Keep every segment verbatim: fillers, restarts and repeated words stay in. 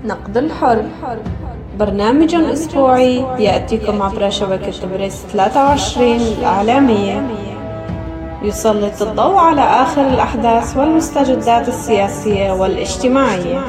نقد الحر، برنامج أسبوعي يأتيكم عبر شبكة بريس ثلاثة وعشرين الإعلامية، يسلط الضوء على آخر الأحداث والمستجدات السياسية والاجتماعية.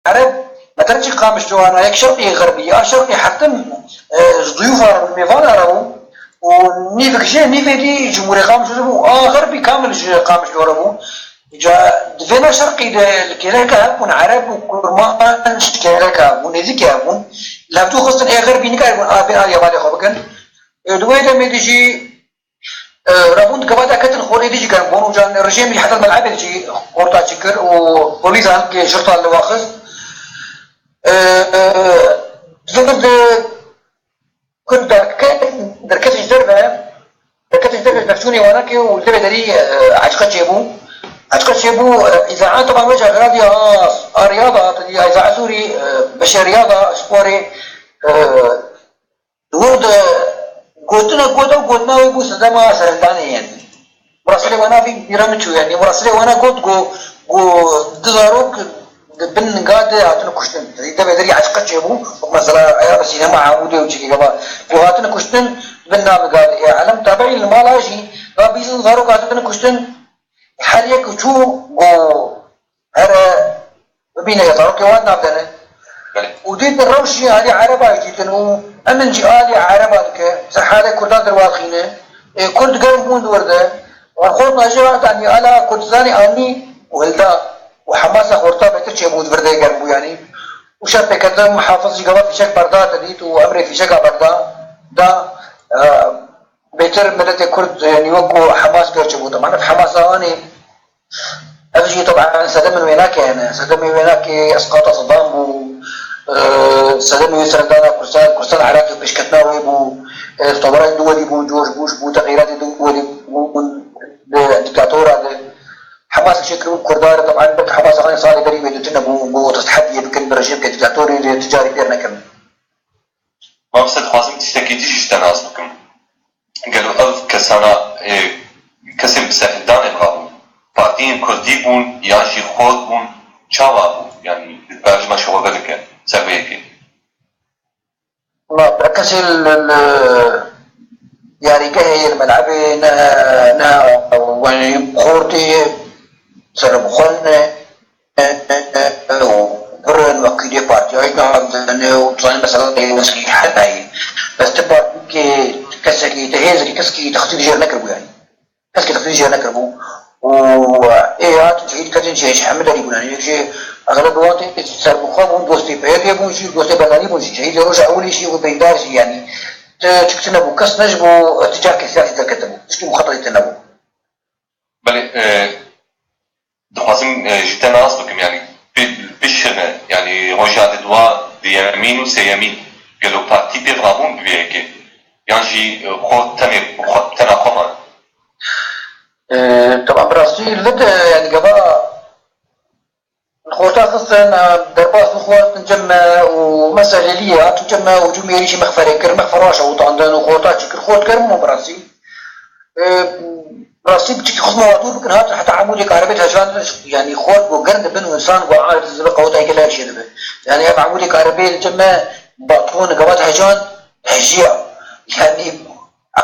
Ereb, me te çi Qamişlo ana, yek şerqî yek xerbî, a şerqî heftim, e, ji duyûfa re bû, mêvan re bû, û nîvik jê, nîvê dî ji Mûrê Qamişlo re bû, a xerbî kamil ji Qamişlo re bû. Ca di vêna şerqî de li kêleka hebûn, Ereb û Kurmanc kêleka hebûn, nêzîkî hebûn. Li hevdû xistin ê xerbî nikaribûn a vê aliya malê xwe bikin. E, di wê demê de jî Rabûn di gava de ketin xorê dî jî germ bûn û can rejêmî heta melebê jî xorta çi kir û polîsan ki şirta li wa xist. Zilin di ku derket, derket ji derve, derket ji derve mefçûnê wana ki û li derê derî, e, eçqe çêbû. Eçqe çêbû, e, îzaat taban wê ca xiradiya a riyada, îzaat sûrî, e, beşeriya da sporê, e, Li wir de gotina ku ew gotina wê bû sedema serhildanê, yanî murasilê wana vî bîra min çû, yanî murasilê wana got ku, ku du zarok di bin ga de hatine kuştin. Di devê derî eşqe çêbû, wek mesela eya sînema Amûdê û çikî gava ku hatine kuştin, di bin navê ga de. Ê elem tabeî li mala jî, ga bîst zarok hatine kuştin, her yek çû ku Here bibîne ya zarokê wan navdene. Belê. Û dîtin rewşî alî Ereba jî dîtin û emin jî alî Ereba dike. Ser halê Kurdan derwaxîne. Ê, Kurd germ bûn di wir de. Wan xortna jê ve danî ala Kurdistanê anî û hilda. Û Hemasa xorta bêtir çêbû di vir de germ bû yanî. Û şer pêkete muhafiz jî gava fîşek berda te dît û emrê fîşeka berda da. E, bêtir miletê Kurd, yanî wek ku Hemas pêr çêbû. Teman ev Hemasa anî Ev jî teb'an sedemên wênakê hene. Sedemê wênakê esqata Sedam bû. E, sedemê wê serhildana Kurdistan, Kurdistan Iraqê pêşketina wê bû. E, tewera du welî bûn, George Bush bû, texîratê du welî bûn, di dîktatora de. Hemas çêkiribû Kurda re, teb'an belkî Hemas xanê salê berî wê dûtine bû, bû destehediyê bikin bi rejîmkê dîktatorê lê tu carî pêr nekirin. Mamoste, dixwazim tiştekî dî jî ji te nas bikim. Gelo ev kesana, ê, kesên bi serhildanê ve bûn, partiyên kurdî bûn yan jî xort bûn? Çawa bû? Yanî, berjima şixwe vedike ser vê yekê. Ma, kesê li, li yarîgehê yên melebê ne, ne, yanî xortê ye, serbixwe ne, û birin wekîlê partiya jî navdene û tu zanî mesela wezîr heta yî. Bes ti partîkê, ti kesekî, ti hêzekî, kesekî texsîr jê re nekiribû yanî. Kesekî texsîr jê re nekiribû. Û ê hat cihîd ketin jê ji hemî derî bûn yanî. Yek jê exleb wan tê serbixwe bûn, dostê P Y D'ê bûn jî, dostê Barzanî bûn jî. Cihîdê roja ewilî jî û beydar jî yanî. Ti çik tune bû, kes ne ji bo ti cihekê siyasî derketibû. Tişkî muxatabê te nebû. Belê, e, dixwazim, e, ji te nas bikim, yanî, bi-, bişirine, yanî, roja di dua, duyemîn û sêyemîn, Gelo partî pê rabûn bi vê yekê? Yan jî, e, xort tenê, xort tena xwe man? E, Tamam, bi rastî li de, yani, gava xorta xistin, e, derbas bû xortin cem me û meselelî ye, hatin cem me û cûm êrîşî mexferê kir, mexfer wa şewitandin û xorta çi kir, xort germ bû bi rastî. E, Rastî biçikî xwe ma dûr bikin, hatin heta emûdê karibê hejandin, yani xort ku germ dibin û insan ku aciz dibe, qeweta gelek jê dibe. Yani ev emûdê karibê li cem me batron gava hejand, hejiya. Yani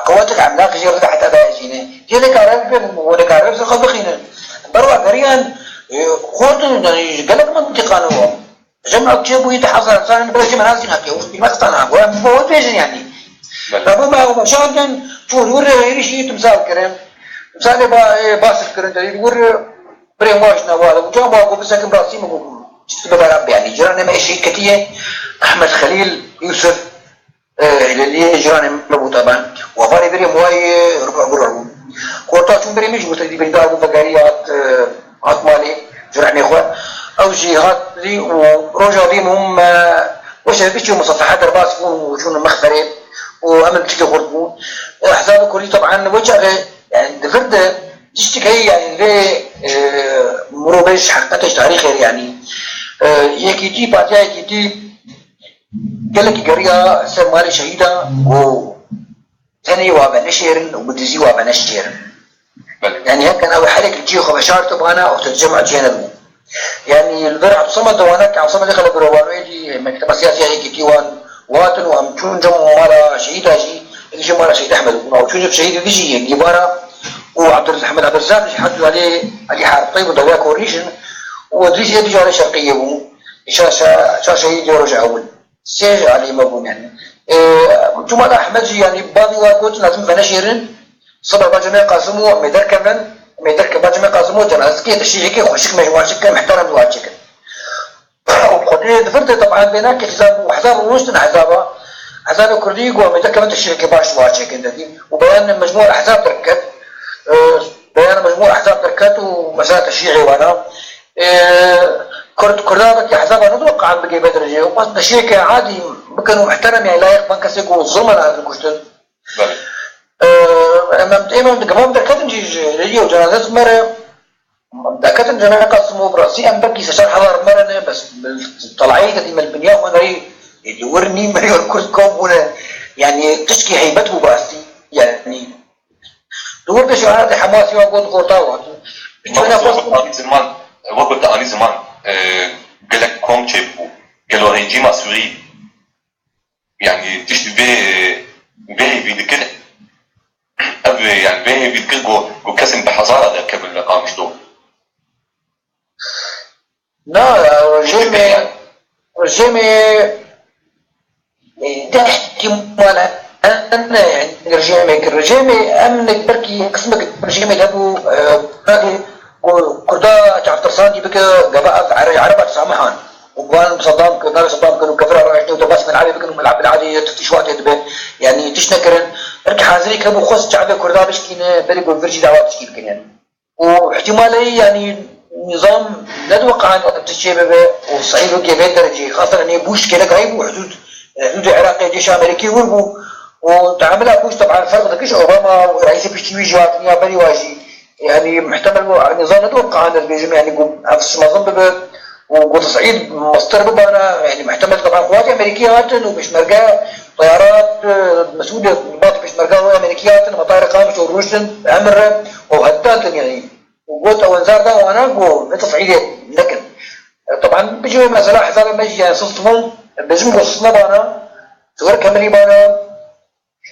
Qewet emlak jê re heta vehejîne. Tê de kare bibin, û de kare ser xwe bixînin. Berwa geriyan, e, xortin, yani, gelek mintîqan o. Cem ew çê bûyî di hezar zanin, bira cem razî nake, û bîmestan ha, û em bo bêjin yani. Belê. Rabû me û meşandin, çûn û rê êrişî timsal kirin. Timsalê ba, e, basif kirin, derî û rê birê waş ne wale. Û cem ba ku bisekim rastî mi ku, çi bi beraber yani. Cîranê me şehîd ketiye, Ahmet Xelîl Yusuf. Hileliyê cîranê me bû taban. Wefarê birê min wayê ruba bû. Xorta çûn birê min jî bû tedî bindar bû vegerî hat, e, hat malê cîranê xwe. Ew jî hat dî û roja dî min, e, weşe biçû musafaha derbas bûn û çûn mexferê û em biçikê xort bûn. E, Hezabê Kurdî taban wê çaxê, yani, di vir de tiştik heye, yani, vê, e, mirov bêj heqîqetê ji tarîxê re, yani. E, Yekîtî, Partiya Yekîtî, Gelekî geriya ser malê şehîda û tenê wa ve neşêrin û bi dizî wa ve neşêrin. Belê. Yani hekan ew herek li cihê xwe veşartibana û te cema cihê nebû. Yani li vir Abdulsamad de wana ki Abdulsamad xele biro wan wê dî mekteba siyasiya yekîtî wan watin û em çûn cem mala şehîda jî, êdî jî mala Şehîd Ehmed bûn. Ew çûn cem şehîdê dî jî yekî bana û Abdul-, Ehmed Abdulrazak jî heta Alî, Alî Harb Teyb û Derya Kornîş in û Edrîs êdî jî alê şerqiyê bû. Şa, şa, şa şehîdê roja ewil. Sê ji alî me bûn yani. Ê, Cuma da Ehmed jî yani bavî wa got lazim veneşêrin. Sibe bacê me Qasim û em ê derkevin. Em ê derke bacê me Qasim û cenazikê teşrîhekê xweşik me ji wan çi kirin, muhterem ji wan çi kirin. Û bi xwedê di vir de teban bêna ki hizab û hizab rûniştin hizaba. Hizabê Kurdî got em ê derkevin teşrîhekê baş ji wan çêkin dedî. Û beyan mecmûa hizab derket. Ê, Beyan mecmûa hizab derket û mesela teşrîhê wana. Ê, Kurd, Kurda vekî hizaba nediweqan bigê vê derecê. Û bes teşrîheke adî bikin û muhterem yani layık ban kesê ku zulmen hatin kuştin. Belê. Em, em, em, em, gava em derketin jî ji rêdî û cenaze ji me re. Em derketin cenaze Qasim û bi rastî em belkî sê çar hezar me re ne, bes bi telayî de dî me li binya xwe nerî, ê, li wir nî milyon Kurd kom bûne. Yani tişkî heybet bû bi rastî. Yani di wir de şiaretê Hemasî wa got xorta wan. Çûne xwest. Wekî te anî ziman, e, wekî te anî ziman, e, gelek kom çêbû. Gelo rejîma Sûrî yani tiştî vê, vê hêvî dikir, ev, yani vê hêvî dikir ku, ku kesên bi hezara derkevin li Qamişlo. Na, rejîmê, rejîmê, e, deh ihtimal hene, yani rejîmê, rejîmê em ne belkî qismek rejîmê hebû, e, belkî Ku Kurda çavtirsandî bike, gava ev Ere-, Ereba samihan. Û wan Saddam, navê Saddam bikin û kefira raştin û debas melabê bikin û melab bilabê tiftîş watê dibe. Yani tişt nekirin. Belkî hazirî ke bû xwest çavê Kurda bişkîne, belê ku vir jî dawa tişkî bikin yani. Û ihtimalê yani nizam nediweqan tişt çê bibe û Seîd wekî vê derecê, xasan nê bûş gelek hay bû hudûd, hudûdê Iraqê cêşa Amerîkî wir bû. Û teamila bûş teban ferq dikiş Obama û reîsê piştî wî jî hatiniya berî wa jî. Yani muhtemel bu nizam ne dok kahandir bêjim yani ku ev şi mezin bibe û ku tesîd mestir bibana, yani muhtemel teban quwatê Amerîkî hatin û pêşmerge teyarat, e, mesûlê bat pêşmerge û Amerîkî hatin, metayê Qamiş û rûniştin emir re û hetatin yani. Û got ew zar da wana ku ne tesîdê nekin. E, teban bijî mesela hesabê me jî yani sist bûn, bêjim ku sist nebana, siwar kemirî bana,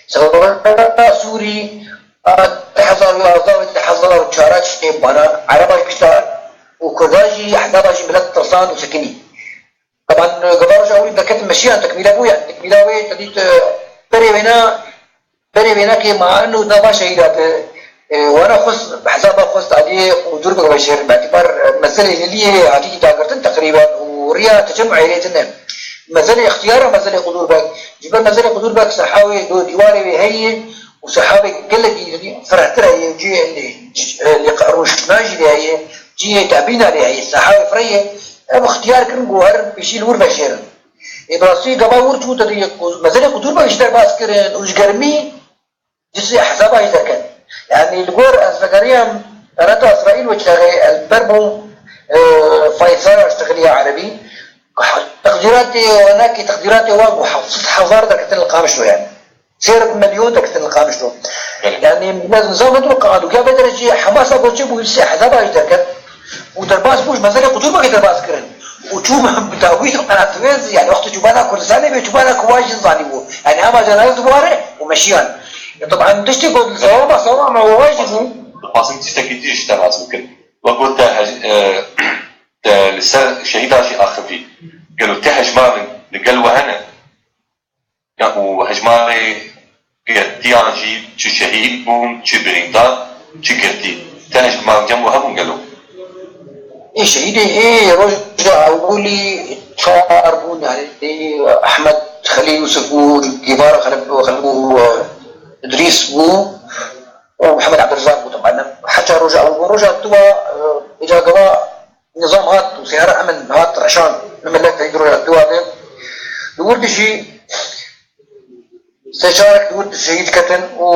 Sewera Sûrî a du hezar û yazdeh û du hezar û çar çê bana, Ereba jî pişta û Kurda jî, Ehzaba jî milet tirsand û sekinî. Teban, gava roja ewilî derketin meşiyan tekmîle bû, yani tekmîla wê te dît, e, berê wêna, berê wêna kê ma eno nava şehîda te, e, wana xwest, Ehzaba xwest aliyê û dur bike şehir, betibar, e, meselê hiliyê hatî dagirtin teqrîben û riya te cem eyrê tine. Mezelê ixtiyara mezelê Qudur Beg. Ji ber mezelê Qudur Beg sehawê do dîwarê wê heye û sehawê gelekî firehtir heye û cihê lê, lê rûşna jî lê heye, cihê tebîna lê heye, sehawê fireh ye. Ev ixtiyar kirin ku herin pêşî li wir veşêrin. Ê, bi rastî gava wir çû te dî ku mezelê ku dûr be jî derbas kirin û ji germî cisê hesaba jî derket. Yanî li gor ez vegeriyam qanata Îsraîl wekî ez ber bûm, e, Faîsal ji texiliya Erebî. Teqdîratê wenekî, teqdîratê wan bû heft sed hezar derketin li Qamişlo yani. Sêr milyon derketin li Qamişlo. Belê. Yani, nizam nedir o qanat. Ya vê derecê Hemasa goçê bû, cisê hesaba jî derket. Û derbas bû, ji mezelê ku dûr be jî derbas kirin. Û çû bi dawî qanat wê, yani, wextê çûbana Kurdistanê bê, çûbana ku wan jî zanî bû. Yani, hema cenazê dibare û meşiyan. Ya, taban, tiştê ku li sewaba, sewaba me û wan jî bû. Dixwazim tiştekî dî ji te rast bikim. Wek got te hej-, e, te li ser şehîda jî axivî. Gelo te hejmarên li gel we hene? Ya û hejmarê girtiyan jî çi şehîd bûn, çi birîndar, çi girtî. Te hejmar cem we hebûn gelo? Ê şehîdê ê roja ewilî çar bûn, yani Ehmed Xelîl Yusuf bû, Gîvara Xelif, Xelif bû, Idrîs bû û Mihemed Ebdirizak bû, teban. Heta roja ewil bû. Roja diwa, e, îca gava nizam hat û seyara emin hat reşan li millet, ey roja diwa de. Li wir de jî sê çarek li wir de şehîd ketin û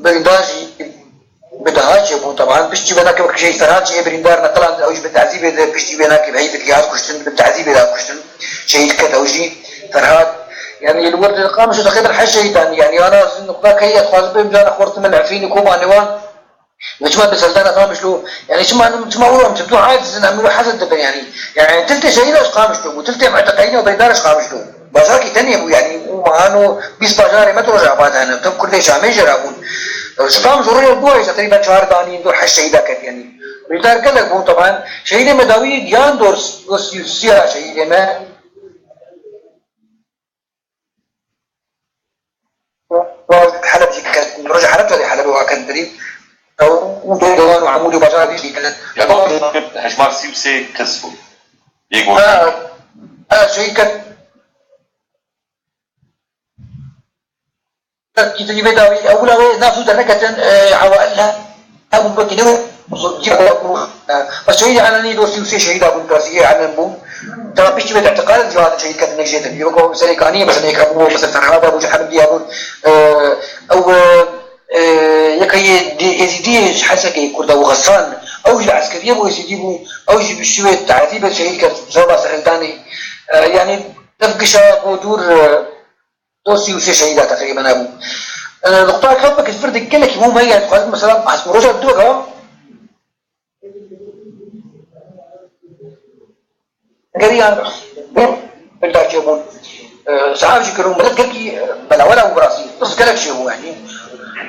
birîndar jî bi daha çêbûn, teban. Piştî vê nakê wek jî Ferhat jî ê birîndar neqilandin, ew jî bi tezîbê de, piştî vê nakê bi heyvekî hat kuştin, bi tezîbê de hat kuştin. Şehîd ket ew jî Ferhat. Yani li wir de Qamişlo teqrîben heşt şehîd danî. Yani ana zin nuqta keyê ez dixwazim bêm cana xortim min Efrînî Kobanê wan. Ve çima bi serdana Qamişlo, yani çima, çima olam çi tu aciz in, em ro hesed dibin yani. Yani tiltê şehîda ji Qamişlo bû, tiltê muteqeyîna û beydara ji Qamişlo. Bajarekî tenê bû yani, û mahano bîst bajarê me di Rojava de hene, tim Kurdê Şamê jê re bûn. Ji Qamişlo rûyê dua jî teqrîben çar danî, dor heşt şehîda ket yani. Beydar gelek bûn teban, şehîdê me dawî yan dor, dor sî, sîya şehîdê me. Heleb jî ket, roja Heleb jî Helebê wa ket birî. Ew û Dêrdewan û Hemûdê û bajar jî ket. Ya, hejmar sî û sê kes bû. Yek Ha, ha, şey ket. Kî vê dawî, ewila wê nas û derneketin, e, ewail hebûn wekî newê, zor-, cî-, e, bes şehîdê Enenî dostî û sê şehîda bûn, garsî Enen bûn. Dema piştî vê de îtiqal in, cihadin şehîd ketin jêtin. Wek o Serêkaniyê, mesela, yek hebû, mesela, Ferhada bû, ji Hemdiya bûn. E, ew, e, e, yeka yê dê Êzîdiyê ji Hesekê Kurda û Xesan, ew jî li eskeriyê bû, Êzîdî bû, ew jî piştî wê tezîbê şehîd ket, seba Serhildanê. E, yani, ev gişa ku dûr, e, Dostî û sê şehîda teqrîben hebû. E, nuqta kevbek ji vir de gelekî mûhim heye, dixwazim mesela ez roja dû re geriyan bildar çêbûn. E, sahav jî kirin, millet gelkî, e, belawela bû bi rastî. Pirs gelek çêbû yani.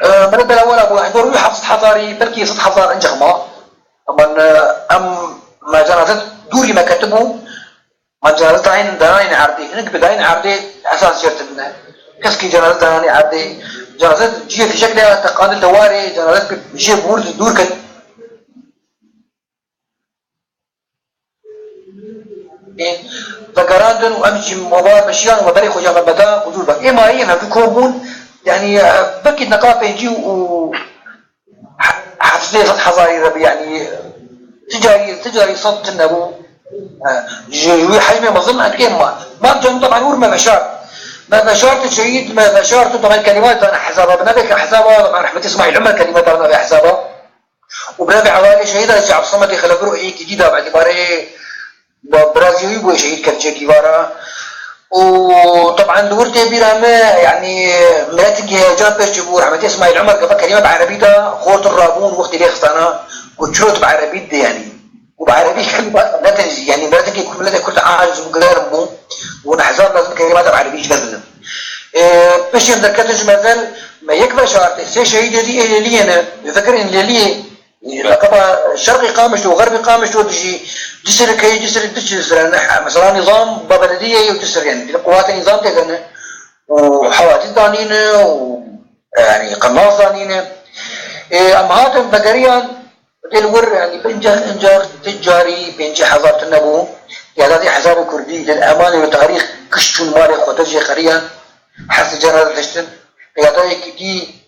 E, millet belawela bû, yani, dor wî heft sed hezarî, belkî sed hezar incik ma. Ama, e, em me cenazet dûrî me ketibû. Ma cenaze dayîn, dananîn erdê. Hinek bi dayîn erdê esas jêr tibine. Keskî cenaze dananî erdê. Cenaze ciyekî şeklê ya teqanî dewarê, cenaze bi jê bûr dûr ket. Vegerandin û em jî mobar meşiyan û me berê xwe ya me beda huzûr bek. Ê mayî em hevdû kom bûn. Yani, e, belkî neqa pêncî û He-, heftê sed hezarî re bi, yanî, ti carî, ti carî sed tune bû. He, ji wî hecmê mezin em kêm ma. Mam can teban wir me veşart. Me veşart şehîd, me veşart teban kelîmat dane hesaba. Bi navê ke hesaba, teban rehmetî Îsmaîl Umer kelîmat dane navê hesaba. Û bi navê hevalê şehîda Cabdulsamedê Xelebir û êkî dî da, îbareyê Ba-, birazî wî bûye şehîd Kepçe Gîvara. Û teban li wir tê bîra me, yanî miletikî heyecan pêş çûbû, rehmetî Îsmaîl Umer gava kelîme bi erebî da, xortin rabûn wextî lê xistana ku çiro tu bi erebî didê yanî. Û bi erebî kelîme ne tenê jî, yanî miletikî ku miletê Kurd aciz bû, germ bû, û nehzar lazim kelîmata bi erebî jî bibin. Ê, piştî em derketin ji mezel, me yek veşartê, sê şehîdê dî ê Lêliyê ne. Vekir ên Lêliyê Laqaba Şerqî Qamişlo û Xerbî Qamişlo dijî Cisirê keyî Cisirê du Cisir in. Mesela nîzam ba belediyê yew Cisir in. Dî quwatê nîzam tê de ne. Û hewacî danîne û, yanî, qenas danîne. Ê, em hatin vegeriyan, dê li wir, yanî, bincax, incax, ti carî pêncî hezar tune bû. Ya da dî hesabê Kurdî, dil emanê li tarîx, kişt çûn malê xwe de jê xeriyan. Hesê cana de diştin. Ya da yekî dî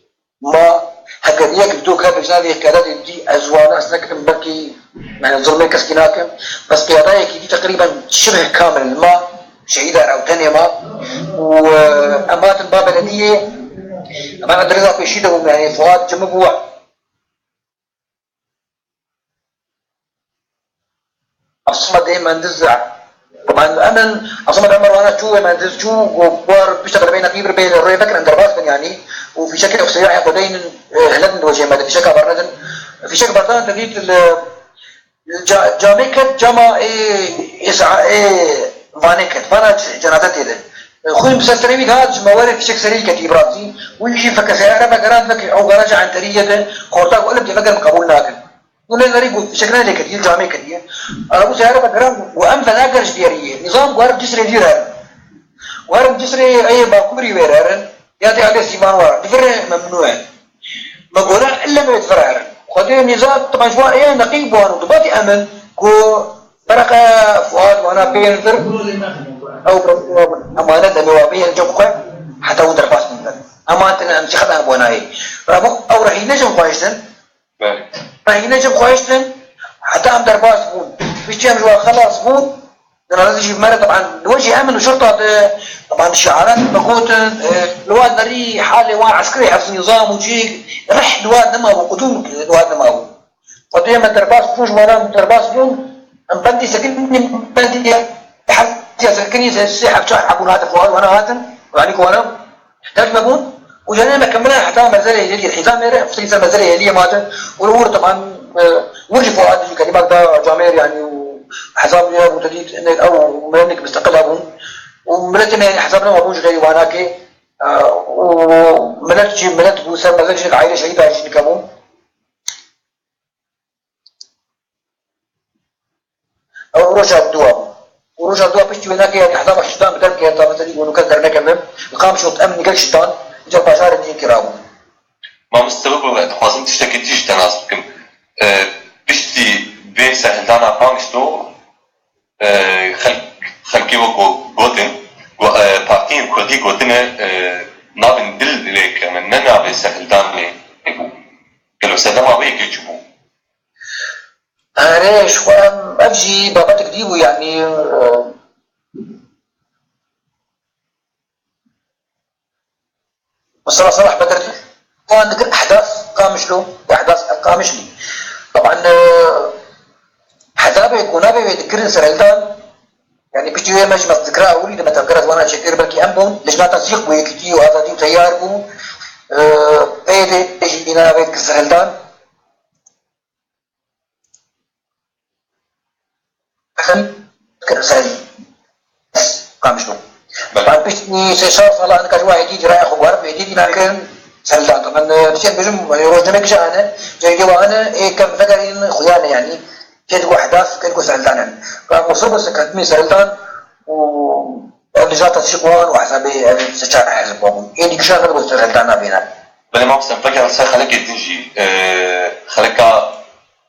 Ma heke yek li dû ke bi jinavê qiyadetê dî ez wan nas nekirim, belkî, yani, zulmê keskî nakim. Bes qiyadayekî dî teqrîben şibh kamil ma, şehîda re ew tenê ma. Û, e, em hatin ba belediyê, em hatin di rêza pêşî de bûm, yanî Fuad cimibû. Asma dê mendiz, ben, em in, Asma Ömer wana çû, wê mendiz çû, got, war, pişta bere bê neqîb re bê rê vekirin, derbas bin, yanî, û fîşekê xwe seyahê xwe deynin, e, hilet in di wejê me de, fîşeka bernedin. Fîşek berdan te dît li, Ca-, camê ket, cama ê, ê sa-, ê vanê ket. Vana ce-, cenaze tê de. Xwîn bi ser serê wî dihat, ji me werê fişek serê wî ketî bi rastî. Wî jî feke seyare vegeran, veke ew garaja Enteriyê de, xorta ku elm tê vegerin qebûl nakin. Û lê nerî got, fişek ne lê ketiye, camê ketiye. Ara bû seyare vegeran û em venager ji diyariyê. Nîzam ku herin Cisrê dîr herin. Ku herin Cisrê ê Bakurî wêr herin. Ya tê alê Sîvan wara. Di vir re memnû e. Me gora ille me divir herin. Xwedê nîza, teban ji wan ê neqîb wan û dibatî emin ku bereqe Fuad wana pê vir. Ew emanet em ê wa bêjin cem xwe heta û derbas bin vir. Ema tine em çiqedar bonayê. Rabû ew rehîne cem xwe hiştin. Belê. Rehîne cem xwe hiştin. Heta em derbas bûn. Piştî em ji wan xelas bûn. Di navê jî me re, teban, li we jî em in û şurta de, teban, şiaran me gotin, e, li wan nerî halê wan eskerê hevz nîzam û cî rih li wan nema bû, qudûm li wan nema bû. Xwedê me derbas bûn, ji wana derbas bûn, em bendî sekinî, bendî hevziya sekinî, sê hevçar hebûn hatin, wana hatin, yanî ku wana. Dest me bûn û canê me kemile heta mezerê Hêliyê, hîza mêre, fitirî ser mezerê Hêliyê ma de û li wir teban, e, wir jî Fuad jî kelîmak da camêr, yanî û hesab ya û te dît, ne, ew milenek misteqil hebûn û miletê me, yanî hesab nema bûn ji xeyrî wanakê, e, û milet jî milet bû, ser mezer jî aîlê şehîda jî dikebûn. Ew roja dua bû. Û roja dua piştî wê nake, yanî hesaba şitan bi derkê, heta meselî û kes dernekeve. Li Qamişlo em nîgel şitan, îcar bajarê din kirabû. Mamoste, bibo, ez dixwazim tiştekî din jî te nas bikim. E, piştî vê serhildana Qamişlo, e, xelk-, xelkê we go-, gotin, go-, e, partiyên kurdî gotine, e, navên dil lê kirine, ne navê serhildanê bû. Gelo sedema wê yekê çi bû? Erê, ji xwe em, ev jî babetek dî bû, yanî, e, mesela Salah Bedr, wan dikir ehdas Qamişlo, ehdas el Qamişlî. Teban, e, hesabê ku navê wê dikirin serhildan, yanî piştî wê me ji me zikra ewilî de me tevgera ziwana çêkir, belkî em bûn, Lijna Tensîq bû, Yekîtî û Azadî û Teyar bû, e, P Y D jî navê dikir serhildan. Qamişlo. Belê. Van piştî sê çar sala nika ji wa êdî cîraya xwe guharib, êdî dî nakin serhildan. Min, e, dişên bêjim, e, rojname kişa hene, cengê wa hene, ê kem vegerîn xuya ne, yanî. Kê digo ehdas, kê digo serhildan hene. Van Mûsib û Sekatmî serhildan û ev Lijna Tensîq wan û hesabê ev sê çar hizb wan bûn. Êdî kişa ne digo serhildan nabêne. Belê, mamoste, vegerin ser xelekê din jî, e, xeleka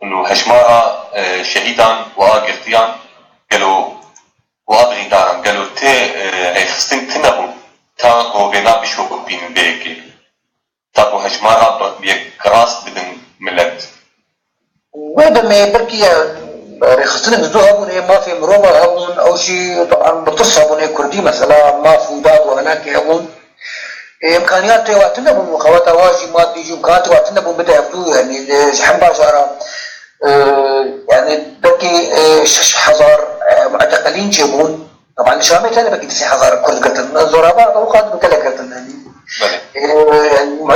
û hejmara, e, şehîdan û a girtiyan, gelo û a birîndaran, gelo tê, e, rêxistin tune bûn, ta ku vêna bişopînin vê yekê, ta ku hejmara bi-, bi yek rast bidin milet? Wê demê belkî, e, rêxistinek zû hebûn, ê mafê mirova hebûn, ew jî teban bi tirs hebûn, ê kurdî mesela maf û dad û henakê hebûn. Ê, îmkaniyatê wa tune bûn, qeweta wa jî madî jî îmkaniyatê wa tune bûn bide hevdû, yanî, e, ji hem bajara, e, yanî belkî, e, şeş hezar, e, muteqelîn çêbûn. Teban li Şamê tene belkî du sê hezar kurd girtin. Zoravar da wisa bi gelek girtin, yanî. Belê. E,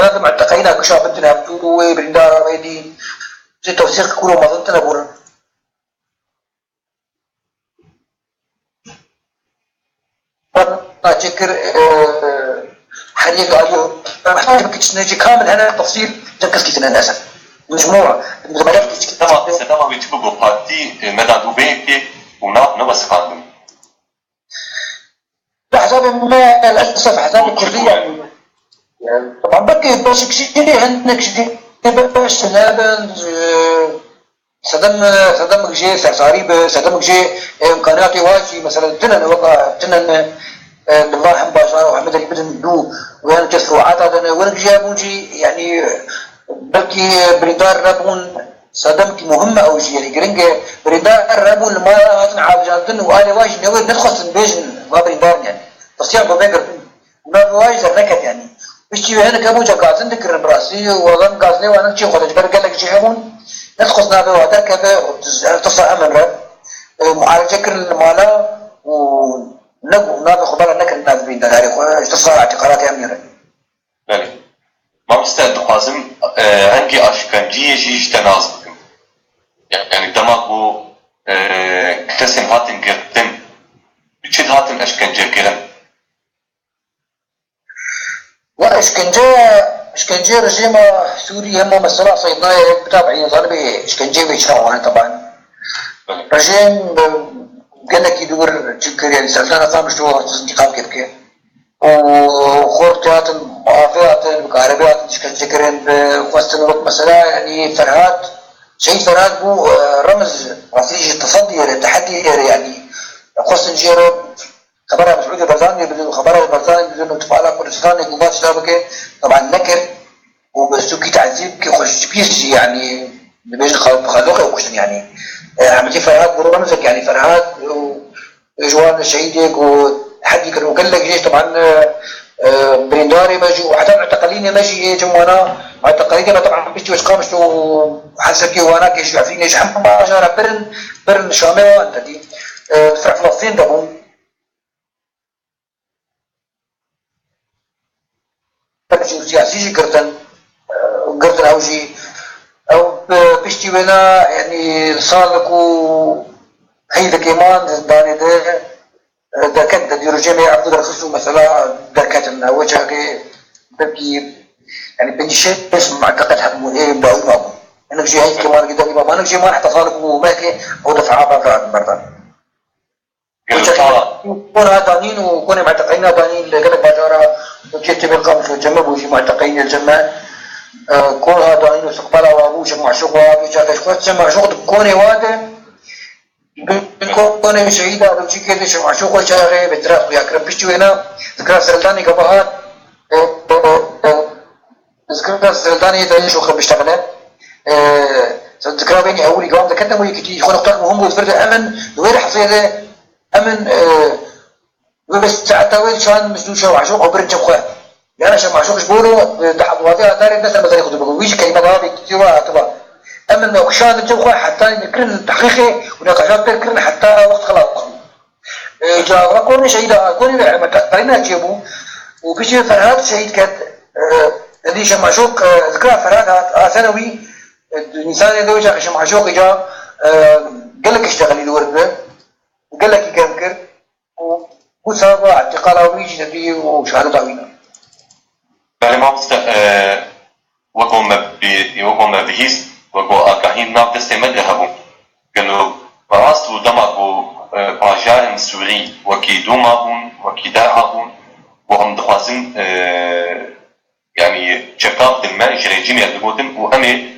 yanî muteqelîna kişa bitin hevdû, wê birîndara wê dî, ji tewsîq kûr û mezin tune bûn. Naçe kir, e, her yek alî, heta ki çi ne, kamil hene tefsîl, cem kes kî tine nese. Mecmûa, mecmûa. Sedema, sedema wê çi bibo, partî, e, nedan û vê yekê û nav ne wesiqandin. Hesabê me, lilesef, hesabê kurdî, yanî. Teban belkî beşek jî, hinek jî, beş nebin, e, Sedem, sedem jê sersarî bi, sedem jê, e, îmkaniyatê wa jî, meselen, tinen, weka tinen, e, li va hem bajar û hem derî bidin dû, û yan kes ruhata de ne, wer jî hebûn jî, yanî, belkî, e, birîndar nebûn, Sedemkî muhim e ew jî, yanî giring e. Birîndar hebûn li mala hatin alijandin û alê wan jî newêr nedixwestin bêjin va birîndarin yanî. Tirsiyan bi vê girtin. Û navê wan jî derneket yanî. Piştî wê hinek hebûn ca gazin dikirin bi rastî û ev em gazinê wan çi xwe de ji ber gelek jî hebûn. Nedixwest navê wan derkeve û her tirsa hemin re, e, mualece kirin li mala û ne navê xwe bela nekirin navê birîndarê xwe ji tirsa îtîqalatê hemin re. Belê. Mamoste, dixwazim, e, rengê aşkenciyê jî ji te nas bikim. Yanî dema ku, e, kesên hatin girtin, bi çi hatin eşkencekirin? Wa eşkence, eşkence rejîma Sûrî hema mesela Seydnayê, bi tabî zanibê eşkence wê çawa ne teban. Belê. Rejîm, e, gelekî dûr çi kir, yanî Seltana Qamişlo xwest întîqam kê bike. û xort hatin, avê hatin, bi karebê hatin işkence kirin, bi xwestin wek mesela, yanî Ferhat, Şehîd Ferhat bû, e, remz, rastî jî tesedî yê re, tehedî yê re, yanî xwestin jê re xebera Mesûdê Barzanî bidin û xebera Barzanî bidin û tifala Kurdistanê ku va tişta bike, teban nekir. û bi sûkî tezîb kê xwe ji pîs jî, yanî, dibêjin xwe bi xeloqê û kuştin, yanî. E, Ehmedî Ferhat bû remzek, yanî, Ferhat û ji wan şehîdê ku hedî kir û gelek jî, teban, e, e, birîndarê me jî û heta muteqelînê me jî ê cem wana, muteqelînê me, teban, piştî wê ji Qamişlo û Hesekê û Wanakê jî, Efrînê jî, hemû bajara birin, birin Şamê wan te dî. E, li ser Filistîn de bûn. Jî siyasî jî girtin, girtin ew jî. Ew, e, piştî wêna, yanî, li sal ku heyvekê man zindanê de, e, derket, di dîrojê me Ebdulrexis û mesela derketin. Ew çaxê belkî, yanî, pêncî şeş muteqed hebûn, ê dawî mabûn. Hinek jî heyvekê man dawî mabûn. Hinek jî man heta sal ku mehkê ew defa berdan. Kon ha danîn û konê muteqeyna danîn li gelek bajara Tirkiyê, Temêl Qamişlo cem me bû jî muteqeyna cem me. E, kon ha danîn û istiqbala wa bû, Şêx Maşûq wa bû, çaxê ji xwe Şêx Maşûq di konê wa de, bi konê şehîda Belçîkê de Şêx Maşûq wa çaxê bi tiraf xuya kirin. Piştî wêna zikra serhildanê gava hat, e, e, e, Zikra serhildanê yê derê şoxe biştexile. E, zikra bênî ewilî gam diketine bo yekîtî xwe nuqtak muhim bû, vir de emin, li wê lehzeyê de emin, e, wê bi saeta wê çand mijdû Şêx Maşûq û birin cem xwe. Yana Şêx Maşûq ji bo lo, e, di hevwazê adarê ne ser mezarê xwe dibû. Wî jî kelîme daha bêkîtî wa hatiba. Emin me kuşandin cem xwe heta nikirin tehqîqê û neqaşat pêk kirin heta wext xela xwe. E, ca va konê şehîda, konê ve hemeta, karîna çêbû. Û piştî Ferhat şehîd ket, e, Elî Şemaşok, e, zikra Ferhat hat, a sene wî, e, Nîsanê de wê çaxê Şemaşok îca, e, gelek iştexelî li wir bi, gelekî germ kir. Û wisa va îtîqala wî jî didî û şehadeta wî ne. Belê mamoste, e, weko me bi-, weko me bihîst, weko agahî nav destê me de hebû. Gelo, bi rast û dema ku, e, bajarên Sûrî wekî Dûma bûn, wekî Der'a bûn, ku em dixwazin, e, yanî çeka bidin me, ji rejîmê digotin û em ê